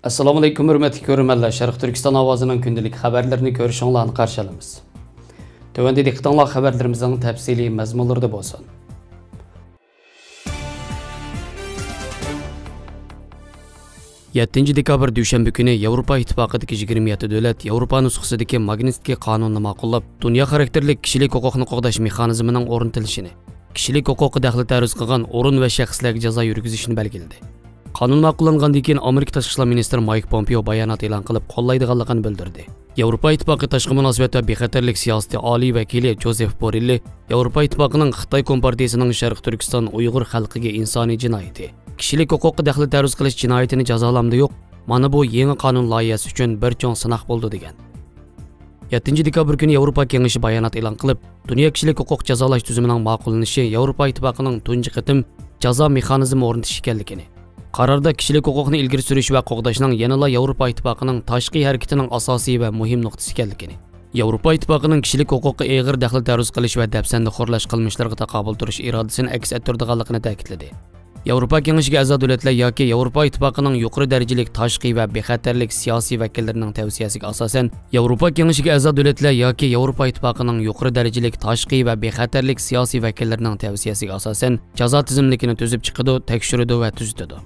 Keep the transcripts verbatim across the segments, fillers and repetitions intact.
ئەسسالامۇ ئەلەيكۇم، ھۆرمەتلىك كۆرۈرمەنلەر. شەرقىي تۈركىستان ئاۋازىنىڭ كۈندىلىك خەۋەرلىرىنى كۆرۈشۈڭلارنى قارشى ئالىمىز. تۆۋەندە دىققىتىڭلار خەۋەرلىرىمىزنىڭ تەپسىلىي مەزمۇنلىرىدا بولسۇن. يەتتىنچى دېكابىر دۈشەنبە كۈنى ياۋروپا ئىتتىپاقىدىكى يىگىرمە يەتتە دۆلەت ياۋروپا نۇسخىسىدىكى ماگنىتسكىي قانۇننى ماقۇللاپ، دۇنيا خاراكتېرلىك كىشىلىك ھوقۇقنى قوغداش مېخانىزمىنىڭ ئورنىتىلىشىنى، كىشىلىك ھوقۇققا دەخلى تەرۇز قىلغان ئورۇن ۋە شەخسلەرگە جازا يۈرگۈزۈشنى بەلگىلىدى. قانۇن ماقۇللانغاندىن كېيىن، ئامېرىكا تاشقى ئىشلار مىنىستىرى مايك پومپېئو بايانات ئېلان قىلىپ، قوللايدىغانلىقىنى بىلدۈردى. ياۋروپا ئىتتىپاقى تاشقى مۇناسىۋەت ۋە بىخەتەرلىك سىياسىتى ئالىي ۋەكىلى جوزېف بوررېللى ياۋروپا ئىتتىپاقىنىڭ خىتاي كومپارتىيىسىنىڭ شەرقىي تۈركىستان ئۇيغۇر خەلقىگە ئىنسانىي جىنايىتى، كىشىلىك ھوقۇققا دەخلى تەرۇز قىلىش جىنايىتىنى جازالامدۇ يوق، مانا بۇ يېڭى قانۇن لايىھەسى ئۈچۈن بىر چوڭ سىناق بولىدۇ، دېگەن. يەتتىنچى دېكابىر كۈنى ياۋروپا كېڭىشى بايانات ئېلان قىلىپ، دۇنيا كىشىلىك ھوقۇق جازالاش تۈزۈمىنىڭ ماقۇللىنىشى ياۋروپا ئىتتىپاقىنىڭ تۇنجى قېتىم جازا مېخانىزمى ئورنىتىش ئىكەنلىكىنى، قاراردا كىشىلىك ھوقۇقنى ئىلگىرى سۈرۈش ۋە قوغداشنىڭ يەنىلا ياۋروپا ئىتتىپاقىنىڭ تاشقى ھەرىكىتىنىڭ ئاساسىي ۋە مۇھىم نۇقتىسى ئىكەنلىكىنى، ياۋروپا ئىتتىپاقىنىڭ كىشىلىك ھوقۇققا ئېغىر دەخلى تەرۇز قىلىش ۋە دەپسەندە خورلاش قىلمىشلىرىغا تاقابىل تۇرۇش ئىرادىسىنى ئەكس ئەتتۈرىدىغانلىقىنى تەكىتلىدى. ياۋروپا كېڭىشىگە ئەزا دۆلەتلەر ياكى ياۋروپا ئىتتىپاقىنىڭ يۇقىرى دەرىجىلىك تاشقى ۋە بىخەتەرلىك سىياسىي ۋەكىللىرىنىڭ تەۋسىيەسىگە ئاساسەن، ياۋروپا كېڭىشىگە ئەزا دۆلەتلەر ياكى ياۋروپا ئىتتىپاقىنىڭ يۇقىرى دەرىجىلىك تاشقى ۋە بىخەتەرلىك سىياسىي ۋەكىللىرىنىڭ تەۋسىيەسىگە ئاساسەن، جازا تىزىملىكىنى تۈزۈپ چىقىدۇ، تەكشۈرىدۇ ۋە تۈزىتىدۇ.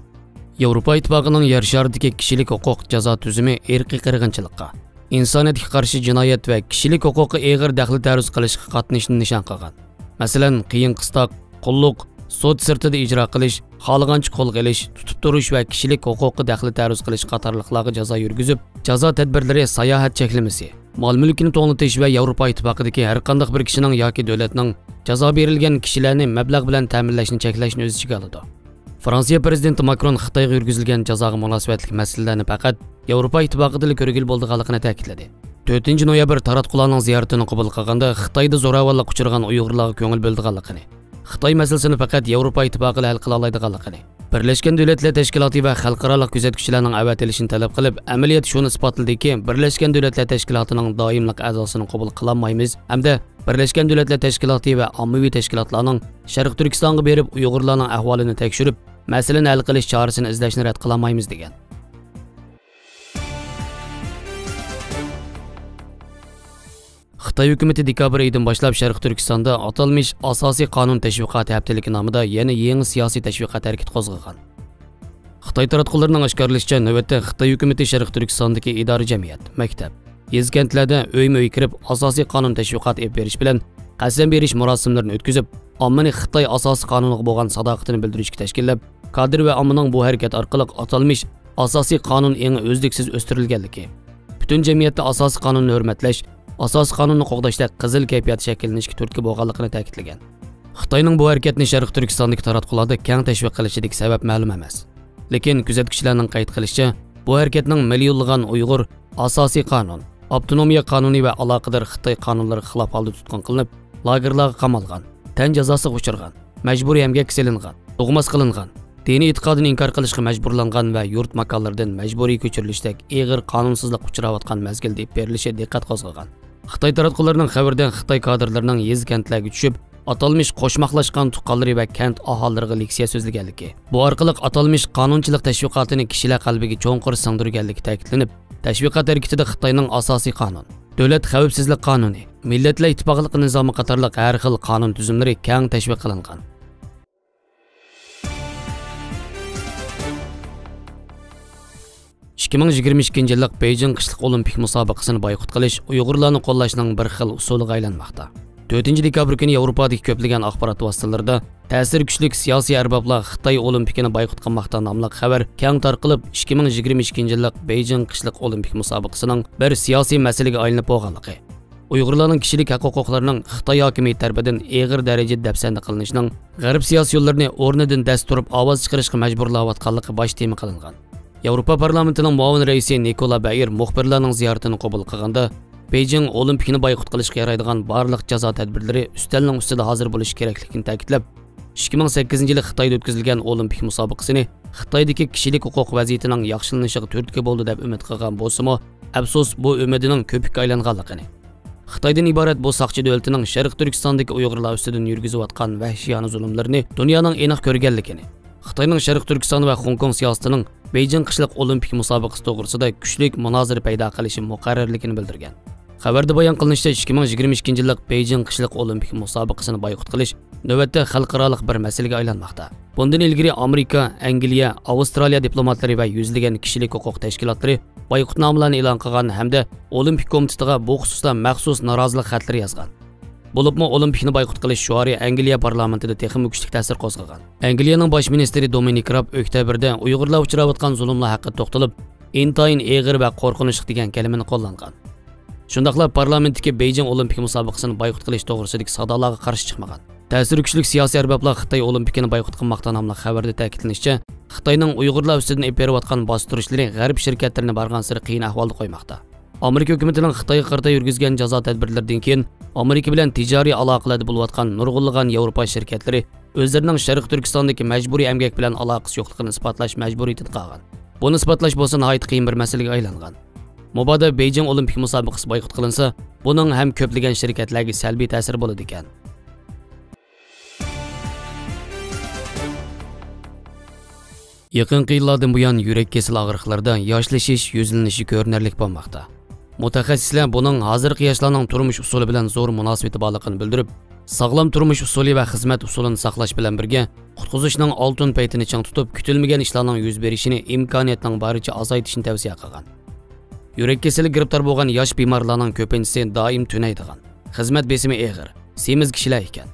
ياۋروپا ئىتتىپاقىنىڭ يەر شارىدىكى كىشىلىك ھوقۇق جازا تۈزۈمى ئىرقىي قىرغىنچىلىققا، ئىنسانىيەتكە قارشى جىنايەت ۋە كىشىلىك ھوقۇققا ئېغىر دەخلى تەرۇز قىلىشقا قاتنىشىشنى نىشان قىلغان. مەسىلەن، قىيىن قىستاق، قۇللۇق، سوت سىرتىدا ئىجرا قىلىش، خالىغانچە قولغا ئېلىش، تۇتۇپ تۇرۇش ۋە كىشىلىك ھوقۇققا دەخلى تەرۇز قىلىش قاتارلىقلارغا جازا يۈرگۈزۈپ، جازا تەدبىرلىرى ساياھەت چەكلىمىسى، مال-مۈلكىنى توڭلىتىش ۋە ياۋروپا ئىتتىپاقىدىكى ھەر قانداق بىر كىشىنىڭ ياكى دۆلەتنىڭ جازا بېرىلگەن كىشىلەرنى مەبلەغ بىلەن تەمىنلەشنى چەكلەشنى ئۆز ئىچىگە ئالىدۇ. فرانسىيە پىرېزىدېنتى ماكرون خىتايغا يۈرگۈزۈلگەن جازاغا مۇناسىۋەتلىك مەسىلىلەرنى پەقەت ياۋروپا ئىتتىپاقىدىلا كۆرگىلى بولىدىغانلىقىنى تەكىتلىدى. تۆتىنچى نويابىر تاراتقۇلارنىڭ زىيارىتىنى قوبۇل قىلغاندا، خىتايدا زوراۋانلىققا ئۇچرىغان ئۇيغۇرلارغا كۆڭۈل بۆلىدىغانلىقىنى، خىتاي مەسىلىسىنى پەقەت ياۋروپا ئىتتىپاقىلا ھەل قىلالايدىغانلىقىنى، بىرلەشكەن دۆلەتلەر تەشكىلاتى ۋە خەلقئارالىق كۆزەتكۈچىلەرنىڭ ئەۋەتىلىشىنى تەلەپ قىلىپ، ئەمەلىيەتتە شۇنى ئىسپاتلىدىكى، بىرلەشكەن دۆلەتلەر تەشكىلاتىنىڭ دائىملىق ئەزاسىنى قوبۇل قىلالمايمىز ھەمدە بىرلەشكەن دۆلەتلەر تەشكىلاتى ۋە ئاممىۋى تەشكىلاتلارنىڭ شەرقىي تۈركىستانغا بېرىپ ئۇيغۇرلارنىڭ ئەھۋالىنى تەكشۈرۈپ، مەسىلىنى ھەل قىلىش چارىسىنى ئىزدەشنى رەت قىلالمايمىز، دېگەن. خىتاي ھۆكۈمىتى دېكابىر ئېيىدىن باشلاپ شەرقىي تۈركىستاندا ئاتالمىش ئاساسىي قانۇن تەشۋىقاتى ھەپتىلىكى نامىدا يەنە يېڭى سىياسىي تەشۋىقات ھەرىكىتى قوزغىغان. خىتاي تاراتقۇلىرىنىڭ ئاشكارىلىشىچە، نۆۋەتتە خىتاي ھۆكۈمىتى شەرقىي تۈركىستاندىكى ئىدارە، جەمئىيەت، مەكتەپ، يېزا-كەنتلەردە ئۆيمۇ-ئۆي كىرىپ، ئاساسىي قانۇن تەشۋىقاتى ئېلىپ بېرىش بىلەن قەسەم بېرىش مۇراسىملىرىنى ئۆتكۈزۈپ، ئاممىنى خىتاي ئاساسىي قانۇنىغا بولغان ساداقىتىنى بىلدۈرۈشكە تەشكىللەپ، كادىر ۋە ئاممىنىڭ بۇ ھەرىكەت ئارقىلىق ئاتالمىش ئاساسىي قانۇن ئېڭى ئۈزلۈكسىز ئۆستۈرۈلگەنلىكى، پۈتۈن جەمئىيەتتە ئاساسىي قانۇننى ھۆرمەتلەش، ئاساسىي قانۇننى قوغداشتەك قىزىل كەيپىيات شەكىللىنىشكە تۈرتكە بولغانلىقىنى تەكىتلىگەن. خىتاينىڭ بۇ ھەرىكەتنى شەرقىي تۈركىستاندىكى تاراتقۇلاردا كەڭ تەشۋىق قىلىشىدىكى سەۋەب مەلۇم ئەمەس. لېكىن كۆزەتكۈچىلەرنىڭ قەيت قىلىشىچە، بۇ ھەرىكەتنىڭ مىليونلىغان ئۇيغۇر ئاساسىي قانۇن، ئاپتونومىيە قانۇنى ۋە ئالاقىدار خىتاي قانۇنلىرىغا خىلاپ ھالدا تۇتقۇن قىلىنىپ، لاگېرلارغا قامالغان، تەن جازاسىغا ئۇچرىغان، مەجبۇرىي ئەمگەككە سېلىنغان، تۇغماس قىلىنغان، دىنىي ئېتىقادىنى ئىنكار قىلىشقا مەجبۇرلانغان ۋە يۇرت ماكانلىرىدىن مەجبۇرىي كۆچۈرۈلۈشتەك ئېغىر قانۇنسىزلىققا ئۇچراۋاتقان مەزگىلدە ئېلىپ بېرىلىشى دىققەت قوزغىغان. خىتاي تاراتقۇلىرىنىڭ خەۋىرىدە، خىتاي كادىرلىرىنىڭ يېزا-كەنتلەرگە چۈشۈپ، ئاتالمىش قوشماقلاشقان تۇغقانلىرى ۋە كەنت ئاھالىلىرىغا لېكسىيە سۆزلىگەنلىكى، بۇ ئارقىلىق ئاتالمىش قانۇنچىلىق تەشۋىقاتىنى كىشىلەر قەلبىگە چوڭقۇر سىڭدۈرگەنلىكى تەكىتلىنىپ، تەشۋىقات ھەرىكىتىدە خىتاينىڭ ئاساسىي قانۇن، دۆلەت خەۋپسىزلىك قانۇنى، مىللەتلەر ئىتتىپاقلىقى نىزامى قاتارلىق ھەر خىل قانۇن تۈزۈملىرى كەڭ تەشۋىق قىلىنغان. ئىككى مىڭ يىگىرمە ئىككىنچى يىللىق بېيجىڭ قىشلىق ئولىمپىك مۇسابىقىسىنى بايقۇت قىلىش ئۇيغۇرلارنى قوللاشنىڭ بىر خىل ئۇسۇلىغا ئايلانماقتا. تۆتىنچى دېكابىر كۈنى ياۋروپادىكى كۆپلىگەن ئاخبارات ۋاسىتىلىرىدا تەسىرى كۈچلۈك سىياسىي ئەربابلار خىتاي ئولىمپىكىنى بايقۇت قىلماقتا ناملىق خەۋەر كەڭ تارقىلىپ، ئىككى مىڭ يىگىرمە ئىككىنچى يىللىق بېيجىڭ قىشلىق ئولىمپىك مۇسابىقىسىنىڭ بىر سىياسىي مەسىلىگە ئايلىنىپ بولغانلىقى، ئۇيغۇرلارنىڭ كىشىلىك ھەق ھوقۇقلىرىنىڭ خىتاي ھاكىمىيىتى تەرىپىدىن ئېغىر دەرىجىدە دەپسەندە قىلىنىشىنىڭ غەرب سىياسىيونلىرىنى ئورنىدىن دەس تۇرۇپ ئاۋاز چىقىرىشقا مەجبۇرلاۋاتقانلىقى باش تېما قىلىنغان. ياۋروپا پارلامېنتىنىڭ مۇئاۋىن رەئىسى نىكولا بەئىر مۇخبىرلارنىڭ زىيارىتىنى قوبۇل قىلغاندا، بېيجىڭ ئولىمپىكنى بايقۇت قىلىشقا يارايدىغان بارلىق جازا تەدبىرلىرى ئۈستەلنىڭ ئۈستىدە ھازىر بولۇشى كېرەكلىكىنى تەكىتلەپ، ئىككى مىڭ سەككىزىنچى يىلى خىتايدا ئۆتكۈزۈلگەن ئولىمپىك مۇسابىقىسىنى خىتايدىكى كىشىلىك ھوقۇق ۋەزىيىتىنىڭ ياخشىلىنىشىغا تۈرتكە بولدى دەپ ئۈمىد قىلغان بولسىمۇ، ئەپسۇس، بۇ ئۈمىدىنىڭ كۆپۈككە ئايلانغانلىقىنى، خىتايدىن ئىبارەت بۇ ساقچى دۆلىتىنىڭ شەرقىي تۈركىستاندىكى ئۇيغۇرلار ئۈستىدىن يۈرگۈزۈۋاتقان ۋەھشىيانە زۇلۇملىرىنى دۇنيانىڭ ئېنىق كۆرگەنلىكىنى، خىتاينىڭ شەرقىي تۈركىستان ۋە خوڭكوڭ سىياسىتىنىڭ بېيجىڭ قىشلىق ئولىمپىك مۇسابىقىسى توغرىسىدا كۈچلۈك مۇنازىرە پەيدا قىلىشى مۇقەررەرلىكىنى بىلدۈرگەن. خەۋەردە بايان قىلىنىشىچە، ئىككى مىڭ يىگىرمە ئىككىنچى يىللىق بېيجىڭ قىشلىق ئولىمپىك مۇسابىقىسىنى بايقۇت قىلىش نۆۋەتتە خەلقئارالىق بىر مەسىلىگە ئايلانماقتا. بۇندىن ئىلگىرى ئامېرىكا، ئەنگلىيە، ئاۋسترالىيە دىپلوماتلىرى ۋە يۈزلىگەن كىشىلىك ھوقۇق تەشكىلاتلىرى بايقۇتنامىلەرنى ئېلان قىلغان ھەمدە ئولىمپىك كومىتېتىغا بۇ خۇسۇستا مەخسۇس نارازىلىق خەتلىرى يازغان. بولۇپمۇ ئولىمپىكنى بايقۇت قىلىش شوئارى ئەنگلىيە پارلامېنتىدا تېخىمۇ كۈچلۈك تەسىر قوزغىغان. ئەنگلىيەنىڭ باش مىنىستىرى دومىنىك راب ئۆكتەبىردە ئۇيغۇرلار ئۇچراۋاتقان زۇلۇملار ھەققىدە توختىلىپ، ئىنتايىن ئېغىر ۋە قورقۇنچلۇق دېگەن كەلىمىنى قوللانغان. شۇنداقلا پارلامېنتتىكى بېيجىڭ ئولىمپىك مۇسابىقىسىنى بايقۇت قىلىش توغرىسىدىكى سادالارغا قارشى چىقمىغان. تەسىرى كۈچلۈك سىياسىي ئەربابلار خىتاي ئولىمپىكىنى بايقۇت قىلماقتا ناملىق خەۋەردە تەكىتلىنىشىچە، خىتاينىڭ ئۇيغۇرلار ئۈستىدىن ئېلىپ بېرىۋاتقان باستۇرۇشلىرى غەرب شىركەتلىرىنى بارغانسېرى قىيىن ئەھۋالدا قويماقتا. ئامېرىكا ھۆكۈمىتىنىڭ خىتايغا قارىتا يۈرگۈزگەن جازا تەدبىرلىرىدىن كېيىن، ئامېرىكا بىلەن تىجارىي ئالاقىلەردە بولۇۋاتقان نۇرغۇنلىغان ياۋروپا شىركەتلىرى ئۆزلىرىنىڭ شەرقىي تۈركىستاندىكى مەجبۇرىي ئەمگەك بىلەن ئالاقىسى يوقلۇقىنى ئىسپاتلاش مەجبۇرىيىتىدە قالغان. بۇنى ئىسپاتلاش بولسا ناھايىتى قىيىن بىر مەسىلىگە ئايلانغان. مۇبادا بېيجىڭ ئولىمپىك مۇسابىقىسى بايقۇت قىلىنسا، بۇنىڭ ھەم كۆپلىگەن شىركەتلەرگە سەلبىي تەسىرى بولىدىكەن. يېقىنقى يىللاردىن بۇيان يۈرەك كېسىلى ئاغرىقلىرىدا ياشلىشىش يۈزلىنىشى كۆرۈنەرلىك بولماقتا. مۇتەخەسسىسلەر بۇنىڭ ھازىرقى ياشلارنىڭ تۇرمۇش ئۇسۇلى بىلەن زور مۇناسىۋىتى بارلىقىنى بىلدۈرۈپ، ساغلام تۇرمۇش ئۇسۇلى ۋە خىزمەت ئۇسۇلىنى ساقلاش بىلەن بىرگە، قۇتقۇزۇشنىڭ ئالتۇن پەيتىنى چىڭ تۇتۇپ، كۈتۈلمىگەن ئىشلارنىڭ يۈز بېرىشىنى ئىمكانىيەتنىڭ بارىچە ئازايتىشنى تەۋسىيە قىلغان. يۈرەك كېسىلىگە گىرىپتار بولغان ياش بىمارلارنىڭ كۆپىنچىسى دائىم تۈنەيدىغان، خىزمەت بېسىمى ئېغىر، سېمىز كىشىلەر ئىكەن.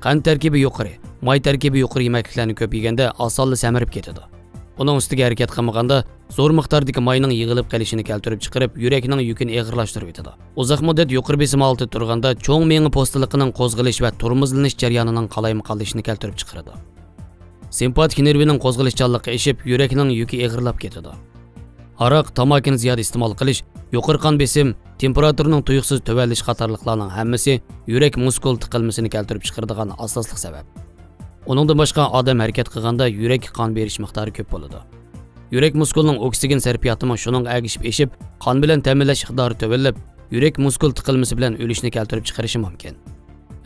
قەنت تەركىبى يۇقىرى، ماي تەركىبى يۇقىرى يېمەكلىكلەرنى كۆپ يېگەندە ئاسانلا سەمرىپ كېتىدۇ. ئۇنىڭ ئۈستىگە ھەرىكەت قىلمىغاندا زور مىقداردىكى ماينىڭ يىغىلىپ قېلىشىنى كەلتۈرۈپ چىقىرىپ، يۈرەكنىڭ يۈكىنى ئېغىرلاشتۇرۇۋېتىدۇ. ئۇزاق مۇددەت يۇقىرى بېسىم ھالىتىدە تۇرغاندا چوڭ مېڭە پوستىلىقىنىڭ قوزغىلىش ۋە تورمۇزلىنىش جەريانىنىڭ قالايمىقانلىشىشىنى كەلتۈرۈپ چىقىرىدۇ. سىمپاتىك نېرۋىنىڭ قوزغىلىشچانلىقى ئېشىپ، يۈرەكنىڭ يۈكى ئېغىرلاپ كېتىدۇ. ھاراق، تاماكىنى زىيادە ئىستېمال قىلىش، يۇقىرى قان بېسىم، تېمپېراتۇرىنىڭ تۇيۇقسىز تۆۋەنلىشى قاتارلىقلارنىڭ ھەممىسى يۈرەك مۇسكۇل تىقىلمىسىنى كەلتۈرۈپ چىقىرىدىغان ئاساسلىق سەۋەب. ئۇنىڭدىن باشقا، ئادەم ھەرىكەت قىلغاندا يۈرەككە قان بېرىش مىقدارى كۆپ بولىدۇ. يۈرەك مۇسكۇلىنىڭ ئوكسىگېن سەرپىياتىمۇ شۇنىڭغا ئەگىشىپ ئېشىپ، قان بىلەن تەمىنلەش ئىقتىدارى تۆۋەنلەپ، يۈرەك مۇسكۇل تىقىلمىسى بىلەن ئۆلۈشنى كەلتۈرۈپ چىقىرىشى مۇمكىن.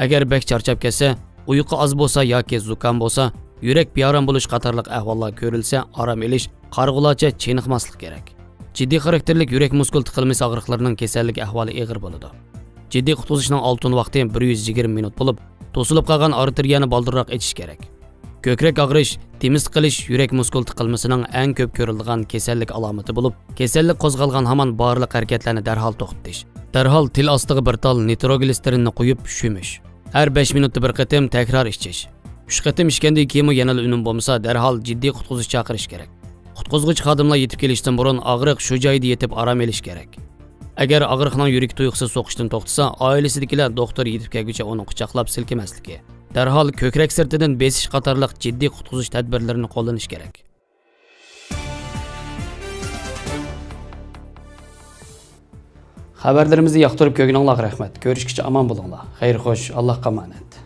ئەگەر بەك چارچاپ كەتسە، ئۇيقۇ ئاز بولسا ياكى زۇكام بولسا، يۈرەك بىئارام بولۇش قاتارلىق ئەھۋاللار كۆرۈلسە، ئارام ئېلىش، قارىغۇلارچە چېنىقماسلىق كېرەك. جىددىي خاراكتېرلىك يۈرەك مۇسكۇل تىقىلمىسى ئاغرىقلىرىنىڭ كېسەللىك ئەھۋالى ئېغىر بولىدۇ. جىددىي قۇتقۇزۇشنىڭ ئالتۇن ۋاقتى بىر يۈز يىگىرمە مىنۇت بولۇپ، توسۇلۇپ قالغان ئارتېرىيەنى بالدۇرراق ئېچىش كېرەك. كۆكرەك ئاغرىش، تېمىز تىقىلىش يۈرەك مۇسكۇل تىقىلمىسىنىڭ ئەڭ كۆپ كۆرۈلىدىغان كېسەللىك ئالامىتى بولۇپ، كېسەللىك قوزغالغان ھامان بارلىق ھەرىكەتلەرنى دەرھال توختىتىش. دەرھال تىل ئاستىغا بىر تال نىتروگلىستېرىننى قۇيۇپ شۈمۈش. ھەر بەش مىنۇتتا بىر قېتىم تەكرار ئىچىش. ئۈچ قېتىم ئىچكەندىن كېيىنمۇ يەنىلا ئۈنۈم بولمىسا، دەرھال جىددىي قۇتقۇزۇش چاقىرىش كېرەك. قۇتقۇزغۇچى خادىملار يېتىپ كېلىشتىن بۇرۇن ئاغرىق شۇ جايدا يېتىپ ئارام ئېلىشى كېرەك. ئەگەر ئاغرىقنىڭ يۈرىكى تۇيۇقسىز سوقۇشتىن توختىسا، ئائىلىسىدىكىلەر دوختۇر يېتىپ كەلگۈچە ئۇنى قۇچاقلاپ سىلكىمەسلىكى، دەرھال كۆكرەك سىرتىدىن بېسىش قاتارلىق جىددىي قۇتقۇزۇش تەدبىرلىرىنى قوللىنىش كېرەك. خەۋەرلىرىمىزنى ياقتۇرۇپ كۆرگىنىڭلارغا رەھمەت. كۆرۈشكىچە ئامان بولۇڭلار. خەير خوش، ئاللاھقا ئامانەت.